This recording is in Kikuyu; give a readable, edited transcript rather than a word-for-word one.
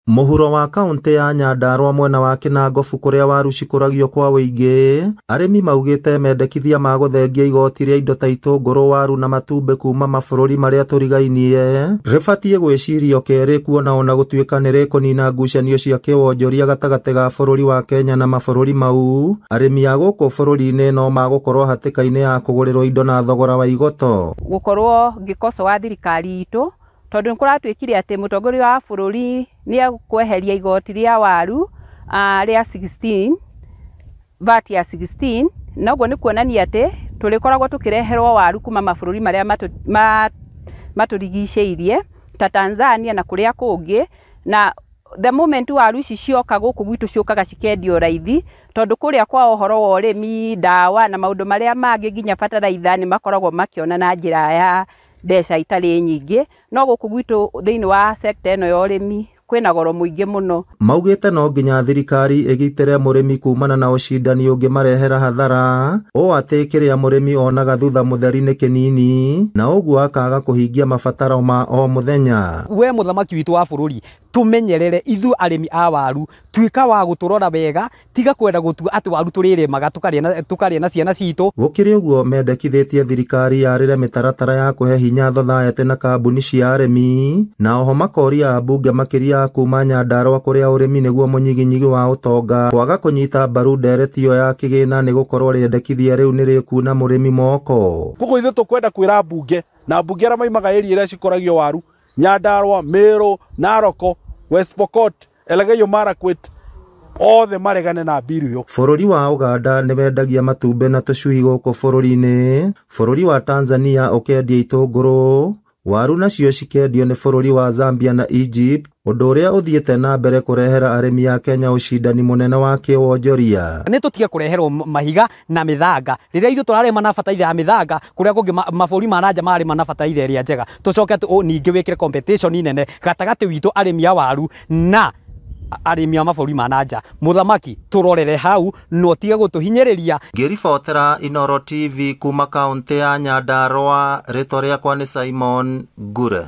Mũhuro wa kaũntĩ ya Nyandarua mwena wa Kinangofu kũrĩa waru cikũragio kwa ũingĩ, arĩmi maugĩte mendekithia ma gũthengia igoti rĩa indo ta itũngũrũ, waru na matumbĩ kuma mabũrũri marĩa tũrigainie rĩbatiĩ gwĩcirio kerĩ kuona ona gũtuĩka nĩ rĩkũnina ngucanio cia kĩwonjoria gatagatĩ ga bũrũri wa Kenya na mabũrũri mau, arĩmi a gũkũ bũrũri-inĩ no magũkorwo hatĩka-inĩ ya kũgũrĩrwo indo na thogora wa igoto. Gũkorwo ngĩkocoa thirikari itũ tondũ nĩ kũratuĩkire atĩ mũtongoria wa bũrũri nĩ ekweheria igoti rĩa waru rĩa 16 VAT ya 16, na ũguo nĩ kuonania atĩ tũrĩkoragwo tũkĩreherwo waru kuma mabũrũri marĩa matũrigicĩirie ta Tanzania na kũrĩa kũngĩ. Na the moment waru ici cioka gũkũ gwitũ ciũkaga cikendio raithi, tondũ kũrĩa kwa ũhoro wa ũrĩmi, ndawa na maũndũ marĩa mangĩ nginya bataraitha nĩ makoragwo makĩona na njĩra ya mbeca itarĩ nyingĩ, no gũkũ gwitũ thĩinĩ wa sector ĩno ya ũrĩmi kwĩna goro mũingĩ mũno. Maugĩte no nginya thirikari ĩgitĩre mũrĩmi kumana na ũcindani ũngĩmarehera hathara, ũũ atĩ kĩrĩa mũrĩmi onaga thutha mũtheri nĩ kĩnini na ũguo akaga kũhingia mabataro ma o mũthenya. We mũthamaki witũ wa bũrũri, tũmenyerere ithuĩ arĩmi a waru, tuĩka wa gũtũrora wega, tiga kwenda gũtua atĩ waru tũrĩrĩmaga tũkarĩa na ciana citũ. Gũkĩrĩ ũguo mendekithĩtie thirikari yarĩre mĩtaratara ya kũhe hinya thothaete na kambuni cia arĩmi, na oho makoria ambunge makĩria kuma Nyandarua kũrĩa ũrĩmi nĩguo mũnyiginyigi wa ũtonga kwaga kũnyita mbaru ndereti ĩyo ya kĩgĩna nĩ gũkorwo rĩendekithia rĩu nĩ rĩkuna mũrĩmi moko. Koguo ithuĩ tũkwenda kwĩra mbunge na mbunge arĩa maimaga area ĩrĩa cikũragio waru, Nyandarua, Meru, Narok, West Pokot, Elgeyo Marakwet, othe maregane na bill ĩyo. Bũrũri wa Uganda nĩ wendagia matumbĩ na tũcui gũkũ bũrũri-inĩ, bũrũri wa Tanzania ũkendia itũngũrũ, waru nacio cikendio nĩ bũrũri wa Zambia na Egypt, ũndũ ũrĩa ũthiĩte na mbere kũrehera arĩmi a Kenya ũcindani mũnene wa kĩwonjoria. Nĩ tũtige kũreherwo mahiga na mĩthanga rĩrĩa ithuĩ tũrarĩma na bataraitha ya mĩthanga, kũrĩa kũngĩ mabũrũri ma nanja marĩma na bataraitha ĩrĩa njega. Tũcoke ningĩ wĩkĩre competition nene gatagatĩ witũ arĩmi a waru na arĩmi a mabũrũri ma nanja. Mũthamaki, tũrorere hau no tige gũtũhinyĩrĩria. Ngĩribotera Inooro TV kuma kaũntĩ ya Nyandarua, rĩtwa rĩakwa nĩ Simon Ngure.